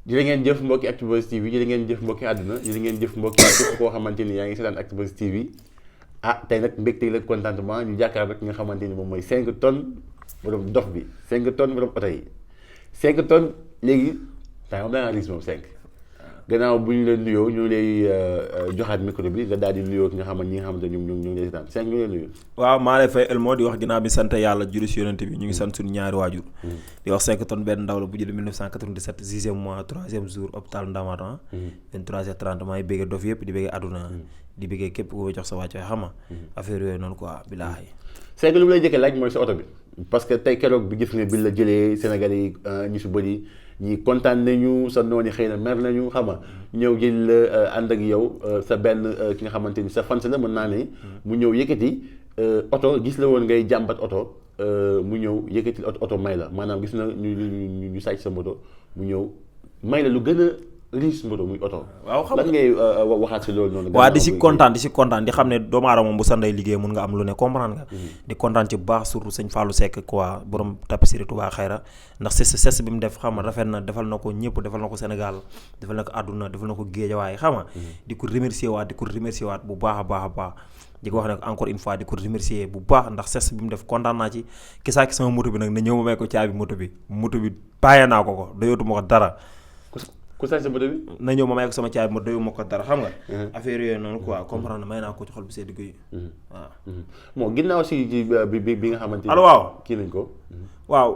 jërë ngeen jëf mbokki Actubuzz TV jërë ngeen jëf mbokki àdduna jërë ngeen jëf mbokki képp koo xamante ni yaa ngi seetaan Actubuzz TV tey nag mbégte la contentement ñu jàkkaar rek nga xamante ni moom mooy 5 tonnes borom dox bi 5 tonnes borom oto yi 5 tonnes léegi temps moom dangaa ris moom 5 gannaaw bu ñu leen nuyoo ñu lay joxaat micro bi nga daal di nuyoo ñi nga xamante ñu ngi lay seetaan 5 ñu lay nuyu. waaw maa lay fay Elmo di wax ginnaaw bi sant yàlla julli si yonent bi ñu ngi sant suñu ñaari waajur di wax 5 tonnes benn ndaw la bu jëlee 1997 6e mois 3e jour hôpital Ndamatou 23h30 maa ngi bëggee dof yëpp di bëggee àdduna di bëggee képp ku jox sa wàcc xam nga affaire yooyu noonu quoi billaahi. c'est que lu mu lay jëkkee laaj mooy sa oto bi parce que tey keroog bi gis nga bi la jëlee Sénégalais yi ñu si bëri ñi kontaan nañu sa noonu xëy na mer nañu xam nga ñëw jël la ànd ak yow sa benn ki nga xamante ni sa fans la mën naa ne mu ñëw yëkkati oto gis la woon ngay jàmbat oto mu ñëw yëkkati oto may la maanaam gis na ñu sàcc sa moto mu ñëw may la lu gën a riche moto muy oto. waaw xam lan ngay waxaat si loolu noonu. waaw di si kontaan di xam ne doomu aadama moom bu sa ndey liggéey mun nga am lu ne comprendre nga. di kontaan ci bu baax surtout sëñ Fallou Seck quoi borom tapisserie Touba Xayra ndax ses bi mu def xam nga rafet na defal na ko ñëpp defal na ko Sénégal defal na ko àdduna defal na ko Géejawaay xam nga. di ko remercier waat bu baax a baax. di ko wax ne encore une fois di ko remercier bu baax ndax ses bi mu def kontaan naa ci kisaaki sama moto bi nag na ñëw ma may ko caabi moto bi bàyyee naa ko doyatuma ko dara. ku sañ sa moto bi. na ñëw ma may ko sama caabi ma doyuma ko dara xam nga. affaire yooyu noonu quoi comprendre may naa ko ci xol bu sedd guy. waaw. bon ginnaaw si bi nga xamante ni. allo waaw kii nañ ko. waaw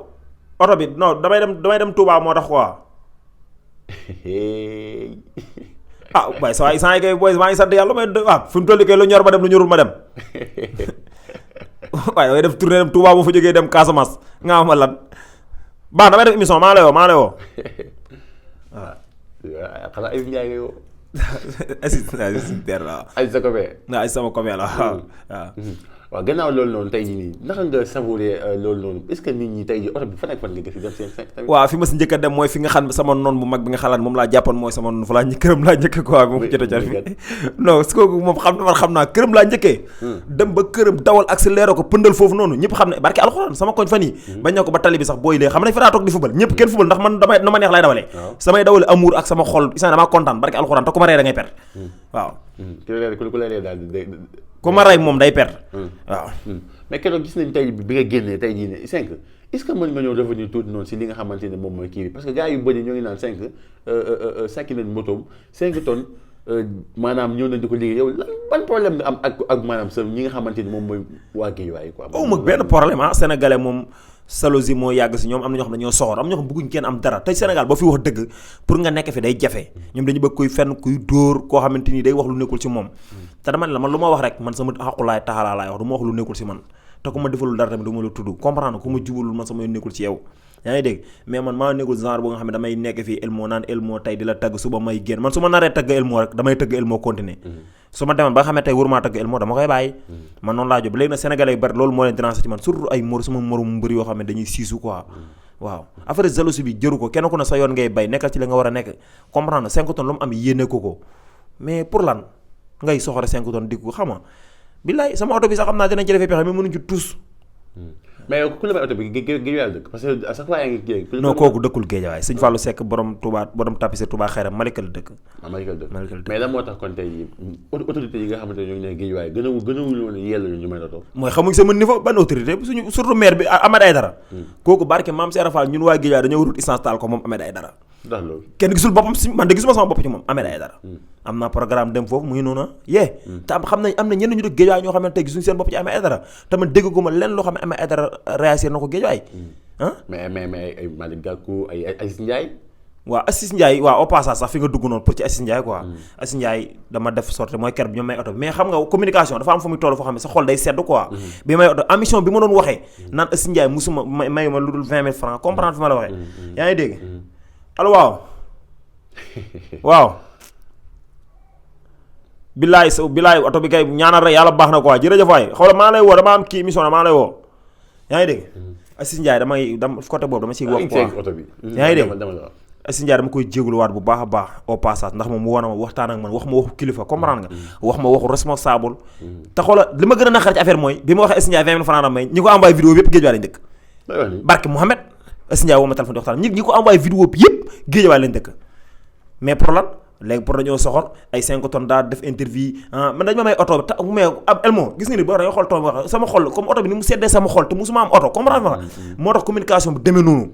oto bi non damay dem Touba moo tax quoi. waaye saa yi kay booy maa ngi sant yàlla may fi mu toll kay lu ñor ma dem lu ñorul ma dem waaye damay def tournée dem Touba bu fa jógee dem Casamance nga xam lan baax damay def émission maa lay woo waaw. xanaa Ayib Ndiaye ngay woo. ay sa copain. ay sama copain la waaw. waaw gannaaw loolu noonu tey jii nii naka nga savouré loolu noonu est-ce que nit ñi tey jii oto bi fan ak fan nga gis dem seen tamit. waaw fi ma si njëkk a dem mooy fi nga xam sama noon bu mag bi nga xalaat moom laa jàppoon mooy sama noon fa laa këram laa njëkkee quoi bi ma ko jot a jar fi non su kooku moom xam naa këram laa njëkkee dem ba këram dawal accéléré ko pëndal foofu noonu ñëpp xam ne barke alxuraan sama koñ fan yi bañ na ko ba tali bi sax booy léegi xam nañ fa daa toog di fubal ñëpp kenn fubal ndax man damay na ma neex lay dawalee samay dawale amour ak sama xol isaan damaa kontaan barke alxuraan te ku ma ree da ngay perte waaw ku ma rey moom day perte waaw. mais keroog gis nañ tey bi nga génnee tey jii ne 5 est-ce que mën nga ñëw revenir tuuti noonu si li nga xamante ne moom mooy kii bi parce que gars yu bëri ñoo ngi naan 5 sàcc nañ motoom 5 tonnes maanaam ñëw nañ di ko liggéey yow lan ban problème nga am ak maanaam sa ñi nga xamante ni moom mooy waa Guédiawaye quoi. aw ma benn problème sénégalais moom. salosi moo yàgg si ñoom am na ñoo xam ne ñoo soxor am na ñoo xam bëgguñ kenn am dara tey Sénégal boo fi wax dëgg pour nga nekk fi day jafe ñoom dañu bëgg kuy fenn kuy dóor koo xamante ni day wax lu nekkul ci moom te dama ne la man lu ma wax rek man sama xaqulaay taxalaa laay wax du ma wax lu nekkul ci man te ku ma defalul dara tamit du ma la tudd comprendre ku ma jubalul man sama nekkul ci yow yaa ngi dégg mais man maa nekkul genre bu nga xam ne damay nekk fii Elmo naan Elmo tey di la tagg suba may génn man su ma naree tagg Elmo rek damay tagg Elmo continuer su ma demoon ba nga xam ne tey warumaa tagg Elmo dama koy bàyyi man noonu laa jóg léegi nag sénégalais yu bari loolu moo leen déranger ci man surtout ay sama morom mbër yoo xam ne dañuy siisu quoi waaw affaire jalousie bi jëru ko kenn ku ne sa yoon ngay bay nekkal ci la nga war a nekk comprendre 5 tonnes lu mu am yéene ko mais pour lan ngay soxore 5 tonnes di ko xam nga billaay sama oto bi sax xam naa dinañ ci defee pexe mais mënuñ ci tous mais ku la may oto bi Guédiawaye dëkk parce que à chaque fois yaa ngi kii. non kooku dëkkul Guédiawaye sëñ Fallou Seck borom tapisserie Touba Xayra Malika la dëkk. Malika la dëkk mais lan moo tax kon tey jii autorité yi nga xamante ne ñoo ngi ne Guédiawaye gënawul woon yell ñu may la toog. mooy xamuñ sama niveau ban autorité suñu surtout maire bi Ahmed Aïdara. kooku barke maam Serap Fall ñun waa Guédiawaye dañoo wut instance taal ko moom Ahmed Aïdara. ndax loolu kenn gisul boppam si man de gisuma sama bopp ci moom Ahmed Aïdara. am naa programme dem foofu mu ngi noonu te am na ñenn ñu dëkk Guédiawaye ñoo xam ne tey gisuñu seen bopp ci Ahmed Aïdara te man dégguma lenn loo xam ne Ahmed Aïdara réussir na ko Guédiawaye mais ay Malick Gakou ay Aziz Ndiaye. waaw Aziz Ndiaye waaw au passage sax fi nga dugg noonu pour ci Aziz Ndiaye quoi Aziz Ndiaye dama def sorte mooy ker bi ñoom may oto bi mais xam nga communication dafa am fu muy toll foo xam ne sa xol day sedd quoi bi may oto ambition bi ma doon waxee naan Aziz Ndiaye musuma may ma lu dul 20 000 francs comprendre fi ma la waxee yaa ngi dégg allo waaw billaay oto bi kay ñaanal rek yàlla baax na quoi jërëjëf waay xoolal maa lay woo dama am kii émission maa lay woo yaa ngi dégg Aziz Ndiaye dama côté boobu dama siy wax quoi yaa ngi dégg Aziz Ndiaye dama koy jégaluwaat bu baax a baax au passage ndax moom mu war a waxtaan ak man wax ma waxu kilifa comprendre nga wax ma waxu responsable te xoolal li ma gën a naqar ci affaire mooy bi ma waxee Aziz Ndiaye 20 000 francs may ñi ko envoyé vidéo bi yëpp Guédiawaye lañ dëkk barke Mouhamed Aziz Ndiaye woo ma téléphone di waxtaan ñi ko envoyé vidéo bi yëpp Guédiawaye lañ dëkk mais pour lan léegi pour dañoo soxor ay 5 tonnes daa def interview man dañ ma may oto ta mais Elmo gis nga ni boo da nga xool tool wax sama xol comme oto bi ni mu seddee sama xol te musuma am oto comprendre nga moo tax communication bi demee noonu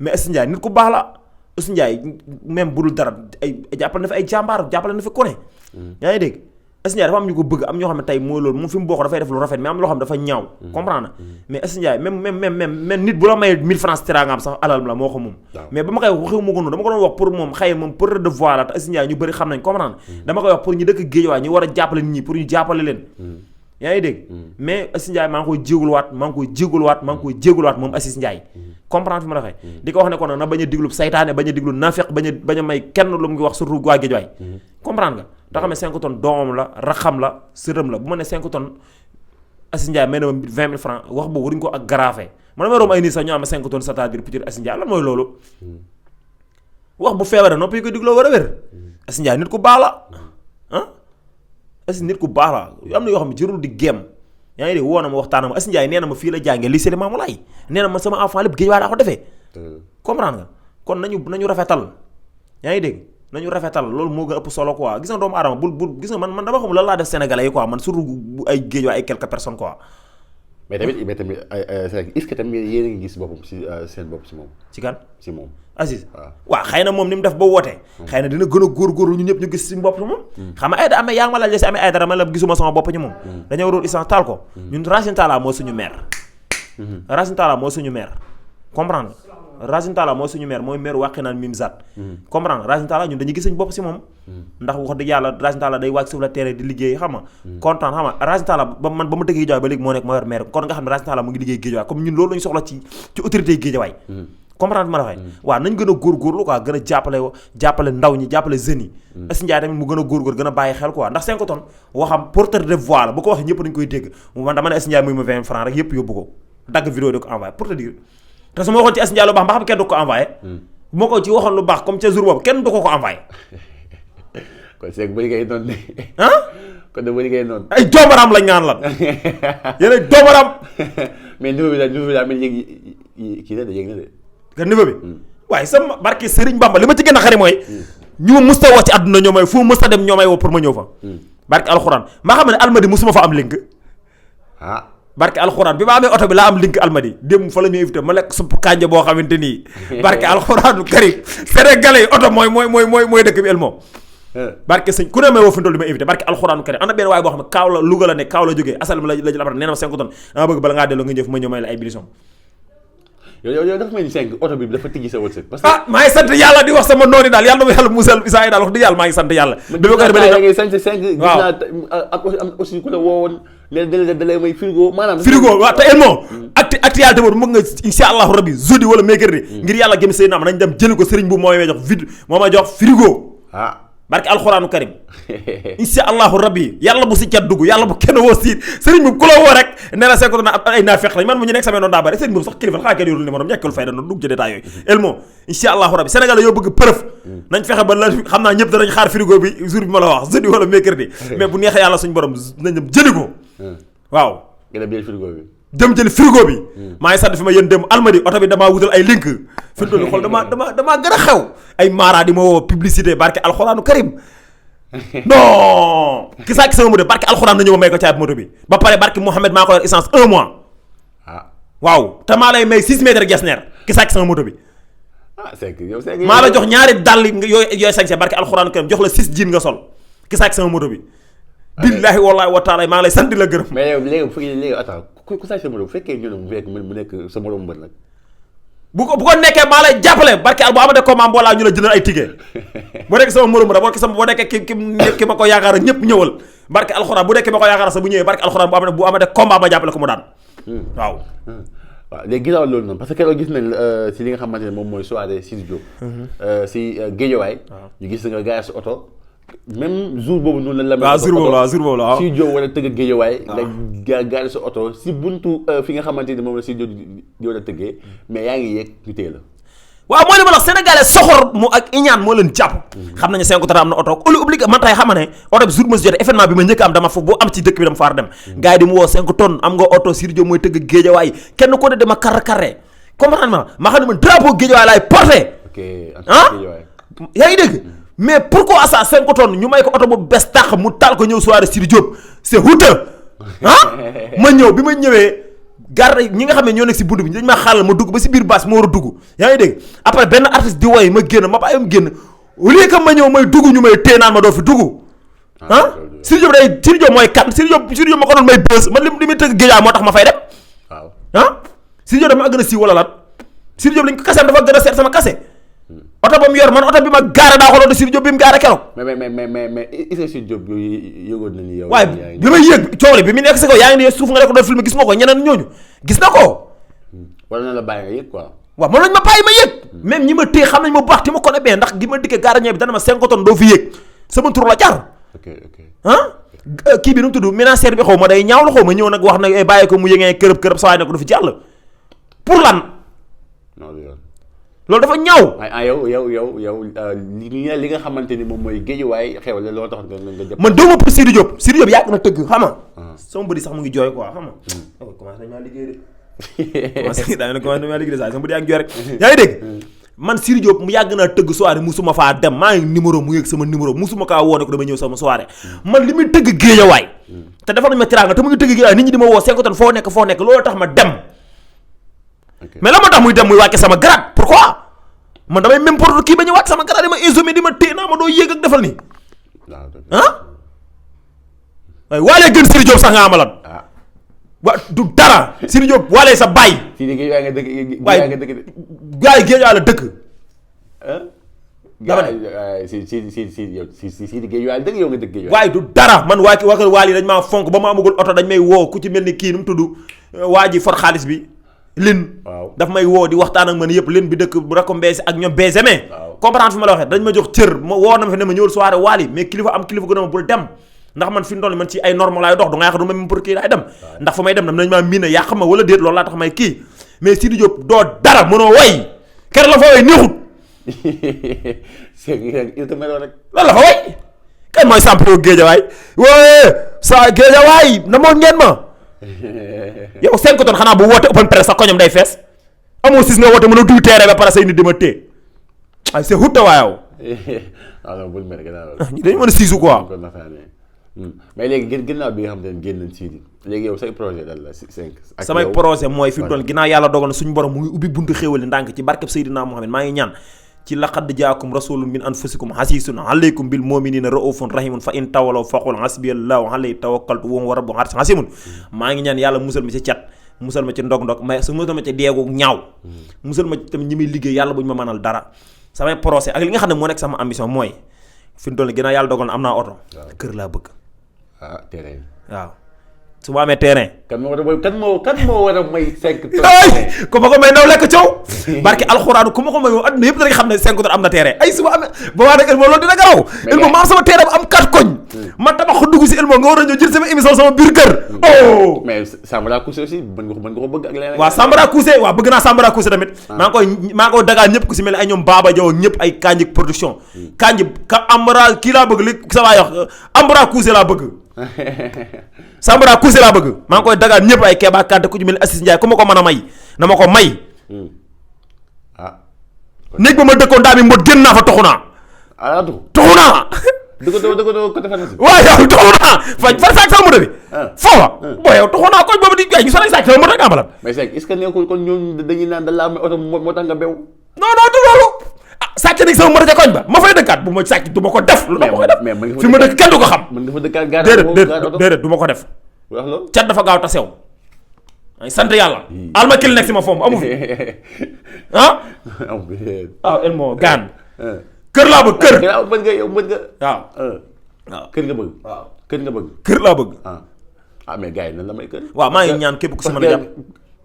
mais Aziz Ndiaye nit ku baax la Aziz Ndiaye même bu dul dara ay jàppale na fi ay jàmbaar jàppale na fi ku ne yaa ngi dégg Aziz Ndiaye dafa am ñu ko bëgg am ñoo xam ne tey mooy loolu moom fi mu bokk dafay def lu rafet mais am loo xam ne dafa ñaaw comprendre mais Aziz Ndiaye même nit bu la mayee 1000 francs teraangaam sax alal la moo ko moom mais ba ma koy waxewu ma ko noonu dama ko doon wax pour moom xëy moom pour de voix la te Aziz Ndiaye ñu bëri xam nañ comprendre dama koy wax pour ñu dëkk Guédiawaye ñu war a jàppale nit ñi pour ñu jàppale leen yaa ngi dégg mais Aziz Ndiaye maa ngi koy jégaluwaat moom Aziz Ndiaye comprendre fi ma waxee di ko wax ne ko nag na bañ a diglu saytaane bañ a diglu naafeq bañ a may kenn lu mu ngi wax surtout waa Guédiawaye comprendre nga te xam ne 5 tonnes doomam la raxam la sërëm la bu ma ne 5 tonnes Aziz Ndiaye may na ma 20 000 francs wax boobu waruñu ko ak garaafee man damay romb ay nit sax ñu am 5 tonnes c'est-à-dire peut-être Aziz Ndiaye lan mooy loolu wax bu feebaree noppi ko digloo war a wér Aziz Ndiaye nit ku baax la Aziz nit ku baax la am na yoo xam ne jërul di géem yaa ngi dégg woo na ma waxtaan ma Aziz Ndiaye nee na ma fii la jàngee lycée Limamoulaye nee na ma sama enfant lépp Guédiawaye laa ko defee comprendre nga kon nañu rafetal yaa ngi dégg nañu rafetal loolu moo gën a ëpp solo quoi gis nga doomu aadama bul gis nga man dama xam lan laa def sénégalais yi quoi man surtout ay Guédiawaye ay quelques personnes quoi mais tamit est-ce que tamit yéen a ngi gis boppam si seen bopp si moom ci kan si moom Aziz waaw xëy na moom ni mu def ba wootee xëy na dina gën a góorgóorlu ñu ñëpp ñu gis si bopp moom xam nga Aïda amee yaa ngi ma laaj si amee Aïdara ma la gisuma sama bopp ñu moom dañoo waroon Issa taal ko ñun Racine Talla moo suñu maire Racine Talla moo suñu maire comprendre Racine Talla mooy suñu maire mooy maire wàqi naan Mimzat comprendre Racine Talla ñun dañuy gis suñu bopp si moom ndax wax dëgg yàlla Racine Talla day wàcc sur le terrain di liggéey xam nga kontaan xam nga Racine Talla ba ma dëkk Guédiawaye ba léegi moo nekk moo yor maire kon nga xam ne Racine Talla mu ngi liggéey Guédiawaye comme ñun loolu lañu soxla ci autorité yi Guédiawaye comprendre ma la waxee waaw nañ gën a góorgóorlu quoi gën a jàppale ndaw ñi jàppale jeunes yi Aziz Ndiaye tamit mu gën a góorgóor gën a bàyyi xel quoi ndax 5 tonnes waxam porteur de voix la bu ko waxee ñëpp dañ koy dégg man dama ne Aziz Ndiaye muy ma 20 francs rek yëpp yóbbu ko dagg vidéo di ko envoyé pour te dire te su ma waxoon ci Aziz Ndiaye lu baax ba xam kenn du ko envoyé bu ma ko ci waxoon lu baax comme ca jour boobu kenn du ko envoyé kon c'est bëri ngay noonu de kon de bëri ngay noonu ay doomaram lañ naan lan yéen ay doomaram mais niveau bi daal mel yéeg kii la de yéeg na de nga niveau bi waaye sama barke Serigne Bamba li ma ci gën a xari mooy ñu ma musta woo ci àdduna ñoo may fu ma musta dem ñoo may woo pour ma ñëw fa barke alxuraan maa xam ne almadi musuma fa am link barke alxuraan bi ma amee oto bi laa am link almadi dem fa la ñu invité ma lekk supp kànja boo xamante nii barke alxuraanu karim sénégalais yi oto mooy dëkk bi el moom barke sëñ ku ne may woo fi li ma invité barke alxuraanu karim am na benn waaye boo xam ne kaaw la Louga la ne kaaw la jógee asal la jël après nee na ma 5 tonnes dama bëgg bala ngaa delloo nga ñëw fi ma ñëw may la ay bilisom yow dafa mel ni 5 oto bi dafa tijji sa wërsëg parce que maa ngi sant yàlla di wax sama noonu daal yàlla na ma yàlla musal Issa yi daal wax dëgg yàlla maa ngi sant yàlla bi ma ko ba léegi sant 5 gis naa am aussi ku la woowoon da lay may frigo maanaam frigo waaw te elmo actualité boobu mu nga insha allahu rabbi jeudi wala mercredi ngir yàlla gëm sëy naam nañ dem jëli ko sëriñ bu moo may jox vide moo may jox frigo barke alxuraanu karim insha allahu rabbi yàlla bu si cat dugg yàlla bu kenn woo siit sëriñ bi ku la woo rek nee na seeko na ay naafeq lañ man mu ñu nekk samay noonu daa bari sëriñ boobu sax kilifa xaa kenn yorul numéro ñekkul fayda noonu dugg ci détail yooyu elmo insha allahu rabbi Sénégal yoo bëgg preuve nañ fexe ba la xam naa ñëpp danañ xaar frigo bi jour bi ma la wax jeudi wala mercredi mais bu neexee yàlla suñu borom nañ dem jëli ko waaw dem jëli frigo bi maa ngi sant fi ma yéen dem almadi oto bi damaa wutal ay link fi mu toll xool damaa gën a xew ay maara di ma woo publicité barke alxuraanu karim non ki saa ki sama moto barke alxuraan na ñëw may ko caabi moto bi ba pare barke Mouhamed maa ko yor essence 1 mois waaw te maa lay may 6 mètres gestionnaire ki saa ki sama moto bi maa la jox ñaari dàll yooyu sañse barke alxuraanu karim jox la 6 jeans nga sol ki saa ki sama moto bi billahi wallahi wa taala maa lay sant di la gërëm. mais yow léegi attends ku saa sa morom bu fekkee ñu ne mu nekk sa morom mbër nag. bu ko nekkee maa lay jàppale barke al bu amate combat mboolaa ñu la jëndal ay ticket bu nekkee sama morom mbër boo nekkee ki ma ko yaakaar ñëpp ñëwal barke alxuraan bu nekkee ma ko yaakaar sa bu ñëwee barke alxuraan bu amate combat ma jàppale ko mu daan waaw. waaw léegi ginnaaw loolu noonu parce que keroog gis nañ si li nga xamante ne moom mooy soirée Sidy Diop. si Guédiawaye. ñu gis nga gaare sa oto. même jour boobu noonu la. waaw jour boobu la waaw Sidy Diop wala tëgg Guédiawaye. nga gaare sa oto si buntu fi nga xamante ne moom la Sidy Diop la tëggee mais yaa ngi yéeg ñu téye la. waaw mooy li ma la sénégalais soxor mu ak iñaan moo leen jàpp. xam nañu 5 tonnes am na oto lu obligé man tey xam ne oto bi jour ma si jotee événement bi ma njëkk am dama foofu boo am ci dëkk bi dama faar dem. gars yi di mu woo 5 tonnes am nga oto Sidy Diop mooy tëgg Guédiawaye kenn ko ne dama carré comprendre ma xam ne man drapeau Guédiawaye laay porté. ok yaa ngi dégg mais pourquoi ça 5 tonnes ñu may ko oto bu bees tàq mu taal ko ñëw soirée Sidi Diop c'est houteux ma ñëw bi ma ñëwee garde ñi nga xam ne ñoo nekk si bunt bi dañ ma xaalal ma dugg ba si biir baas ma war a dugg yaa ngi dégg après benn artiste di woy ma génn ma bàyyi ma génn au lieu que ma ñëw may dugg ñu may téye naan ma doo fi dugg Sidi Diop Sidi Diop mooy kan Sidi Diop ma ko doon may bës man li muy tëgg géej moo tax ma fay dem Sidi Diop dafa ma gën a siiw wala lan Sidi Diop lañ ko kasam dafa gën a seet sama kase oto ba mu yor man oto bi ma gaare daa xooloo de Sidi Diop bi mu gaare keroog. mais est-ce que Sidi Diop yëgoon na ni yow. waaye bi may yëg coow li bi mu nekk si ko yaa ngi ne suuf nga ne ko doon filmé gis nga ko ñeneen ñooñu gis na ko. wala na la bàyyi nga yëg quoi. waaw mën nañ ma bàyyi ma yëg. même ñi ma téye xam nañ ma bu baax te ma ko ne bee ndax gi ma dikkee gaare ñebe bi dana ma 5 tonnes doo fi yëg sama tur la jar. kii bi nu mu tudd ménagère bi xaw ma day ñaaw la xaw ma ñëw nag wax na bàyyi ko mu yëngee kërëb saa waay ne ko du fi jàll pour lan. loolu dafa ñaaw. yow li nga xamante ni moom mooy géejuwaay xew la loolu tax nga jëpp. man doo ma pour Sidi Diop Sidi Diop yàgg na tëgg xam nga. sama bëri sax mu ngi jooy quoi xam nga. commencé nañ maa liggéey de. commencé nañ maa liggéey de saa sama bëri yaa ngi jooy rek. yaa ngi dégg man Sidi Diop mu yàgg naa tëgg soirée musuma faa dem maa ngi numéro mu yëg sama numéro musuma kaa woo ne ko dama ñëw sama soirée. man li muy tëgg géejawaay. te dafa nañ ma tiraanga te mu ngi tëgg géejawaay nit ñi di ma woo 5 tonnes foo nekk loolu tax ma dem. mais la moo tax muy dem muy wàcce sama grade pourquoi man damay même pour kii ba ñu wàcc sama grade di ma isolé di ma téye naa ma doo yéeg ak defal nii waaye waalee gën Sidi Diop sax nga amalan du dara Sidi Diop waalee sa baay waaye gars yi géej la dëkk waaye du dara man waa waal yi dañ maa fonk ba ma amagul oto dañ may woo ku ci mel ni kii nu mu tudd waa ji for xaalis bi lin daf may woo di waxtaan ak man yëpp lin bi dëkk bu rako mbeesi ak ñoom Benjamin comprendre fi ma la waxee dañ ma jox cër ma woo na ma fi ne ma ñëwul soirée waali mais kilifa am kilifa gën a ma bul dem ndax man fi mu toll man ci ay normes laay dox du nga yaakaar du ma même pour kii laay dem ndax fa may dem nañ maa miin a yaa xam ma wala déet loolu laa tax may kii mais Sidi Diop doo dara mënoo way ker la fa way neexut lan la fa way kan mooy samploo géejawaay wooye sa géejawaay na moo ngeen ma yow 5 tonnes xanaa bu woote open press sax koñam day fees amoo sis nga woote mën a duy teere ba pare say nit di ma téye ay c'est hutta waayow ñi dañu mën a siisu quoi mais léegi ginnaaw bi nga xam ne génn nañ Sidi léegi yow say projet dal la 5 samay projet mooy fi mu toll ginnaaw yàlla dogal na suñu borom mu ngi ubbi buntu xéwali ndànk ci barkeb Seydina Muhammad maa ngi ñaan ci laqad jaakum rasulun min anfusikum hasisun alaykum bil mu'minina raufun rahimun fa in tawalaw faqul hasbiyallahu alayhi tawakkaltu wa huwa rabbul arshil azim maa ngi ñaan yàlla musal ma ci cat musal ma ci ndog-ndog mais su musal ma ci deegu ñaaw musal ma ci tamit ñi muy liggéey yàlla bu ñu ma mënal dara samay projet ak li nga xam ne moo nekk sama ambition mooy fi mu toll ginnaaw yàlla dogal na am naa oto kër laa bëgg terrain waaw su ma amee terrain. kan moo war a may 5 tonnes. ku ma ko may ndaw lekk coow. barke alxuraan ku ma ko may moom adduna yëpp danañ xam ne 5 tonnes am na terrain ay su ma amee ba waa nag Elmo loolu dina garaw. Elmo ma am sama terrain ba am 4 koñ. ma tabax ko dugg si Elmo nga war a ñëw jël sama émission sama biir kër. oh mais Sambara Coussé aussi mën nga ko bëgg ak leneen. waaw Sambara Coussé waaw bëgg naa Sambara Coussé tamit. maa ngi koy dagaan ñëpp ku si mel ay ñoom Baba Diaw ñëpp ay Kanji production. Kanji ka Ambara kii laa bëgg li sa waay wax Ambara Coussé laa bëgg. Sambara Coussé laa bëgg maa ngi koy dagaan ñëpp ay Keba Kanté ku ci mel ni Assis Ndiaye ku ma ko mën a may na ma ko may. néeg ba ma dëkkoon daa mi mbot génn naa fa toxu naa. toxu naa. dëgg ko defal na si. waaw yow toxu naa fan saak sama moto bi. foofa. boo yow toxu naa koñ boobu di gars ñu sonal saak sama moto nga amalam. mais c'est est-ce que nekkul kon ñoom dañuy naan da laa may oto moo tax nga bew. non du loolu. sàcc nañ sama moto ca koñ ba ma fay dëkkaat bu ma sàcc du ma ko def. lu ma ko def fi ma dëkk kenn du ko xam. mën nga fa dëkkaat gaar déedéet du ma ko def. wax loolu cat dafa gaaw ta sew. ay sant yàlla. alma kil nekk si ma foom amu fi ah. waaw Elmo gaan. kër laa bëgg kër. mën nga yow mën nga. waaw kër nga bëgg. waaw kër nga bëgg. kër laa bëgg. mais gars yi nan la may kër. waaw maa ngi ñaan képp ku si mën a jàpp.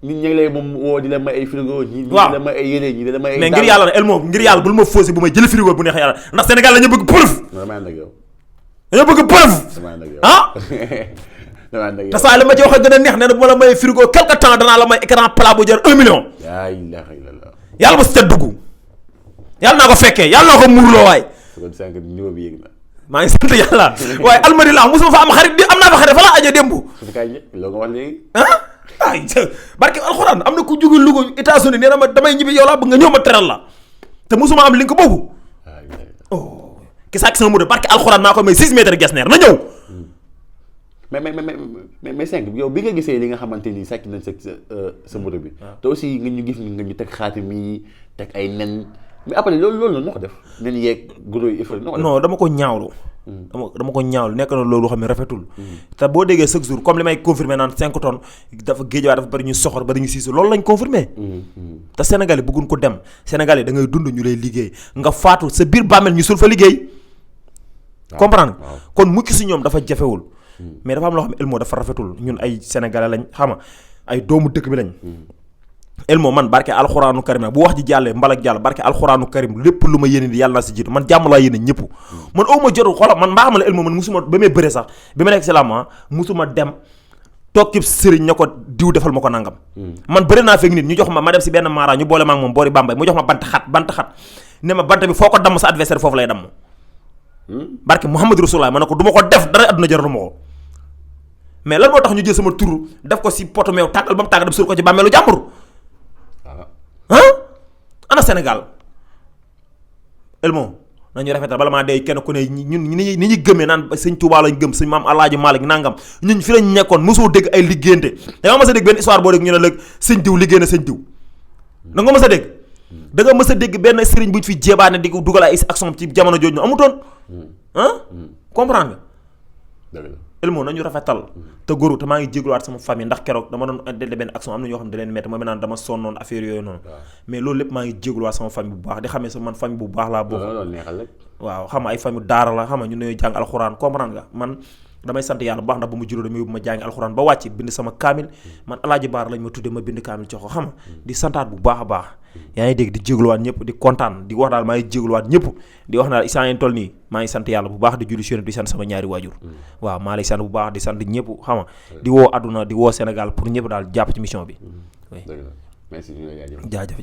nit ñi ngi lay moom woo di la may ay frigo ñi di la may ay yére ñi di la may ay. mais ngir yàlla na Elmo ngir yàlla bul ma faussé bu may jël frigo bu neex yàlla ndax Sénégal la ñu bëgg preuve. dañoo bëgg preuve. ah. te saa li ma ci wax a gën a neex ne bu ma la may frigo quelque temps danaa la may écran plat bu jar 1 million. yàlla ba si ca dugg. yàlla naa ko fekkee yàlla naa ko muurloo waay. maa ngi sant yàlla waaye alhamdulilah mosuma fa am xarit di am naa fa xarit fa laa aje démb. ay barke alxuraan am na ku jóge Louga États-Unis nee na ma damay ñibbi yow laa bëgg nga ñëw ma teral la te mosuma am link boobu. ki sàcc sama moto barke alxuraan maa ko may 6 mètres ges neer na ñëw. mais 5 yow bi nga gisee li nga xamante ni sàcc nañ sa moto bi. te aussi nga ñu gis nga ñu teg xaatim yi teg ay nen mais après loolu noo ko def nen yeeg guro yi effet noo ko def. non dama ko ñaawlu. dama ko ñaawlu nekk na loolu xam ne rafetul. te boo déggee chaque jour comme li may confirmer naan 5 tonnes dafa géejawaay dafa bari ñu soxor bari ñu siisu loolu lañ confirmer. te Sénégalais bëgguñ ko dem Sénégalais da ngay dund ñu lay liggéey nga faatu sa biir bàmmeel ñu sul fa liggéey. comprendre kon mucc si ñoom dafa jafewul. mais dafa am loo xam ne Elmo dafa rafetul ñun ay Sénégalais lañ xama ay doomu dëkk bi lañ. Elmo man barke alxuraanu karim bu wax ji jàllee mbalak jàll barke alxuraanu karim lépp lu ma yéene di yàlla naa si jiitu man jàmm laa yéene ñëpp. man aw ma jotul xoolal man mbaa xam ne Elmo man musuma ba may bëre sax bi ma nekk si làmb musuma dem toog ci sëriñ ne ko diw defal ma ko nangam. man bëri naa fekk nit ñu jox ma dem si benn maara ñu boole ma ak moom boori Bambey mu jox ma bant xat ne ma bant bi foo ko damm sa adversaire foofu lay damm. barke Muhammadu Rasulullah ma ne ko du ma ko def dara adduna jaralu ma ko mais lan moo tax ñu jël sama tur def ko si poto meew tàggal ba mu tàggal dem sur ko ci bàmmeelu jàmbur. ana Sénégal Elmo nañu rafetal bala maa dee kenn ku ne ñun ni ñuy gëmee naan sëñ Touba lañ gëm sëñ maam Alaaji Malick nangam ñun fi lañ nekkoon mosoo dégg ay liggéeyante da nga mës a dégg benn histoire boo dégg ñu ne la sëñ diw liggéey na sëñ diw da nga mës a dégg da nga mës a dégg benn sëriñ buñ fi jébaane di ko dugal ay action ci jamono jooju ñu amutoon comprendre nga Elmo nañu rafetal te góoru te maa ngi jégluwaat sama famille ndax keroog dama doon delde benn action am na ñoo xam ne da leen metti mooy naan dama sonnoon affaire yooyu noonu mais loolu lépp maa ngi jégluwaat sama famille bu baax di xamee sa man famille bu baax laa bokk waaw xam nga ay famille daara la xam nga ñu ne jàng alxuraan comprendre nga man damay sant yàlla bu baax ndax ba mu juróo damay yóbbu ma jàngi alxuraan ba wàcc bind sama kaamil man Alaaji Baar lañ ma tudde ma bind kaamil jox ko xam nga di santaat bu baax a baax yaa ngi dégg di jégluwaat ñëpp di kontaan di wax daal maa ngi jégluwaat ñëpp di wax naa isaan yeen toll nii maa ngi sant yàlla bu baax di julli di sant sama ñaari waajur waaw maa lay sant bu baax di sant ñëpp xam nga di woo àdduna di woo Sénégal pour ñëpp daal jàpp ci mission bi jaajëf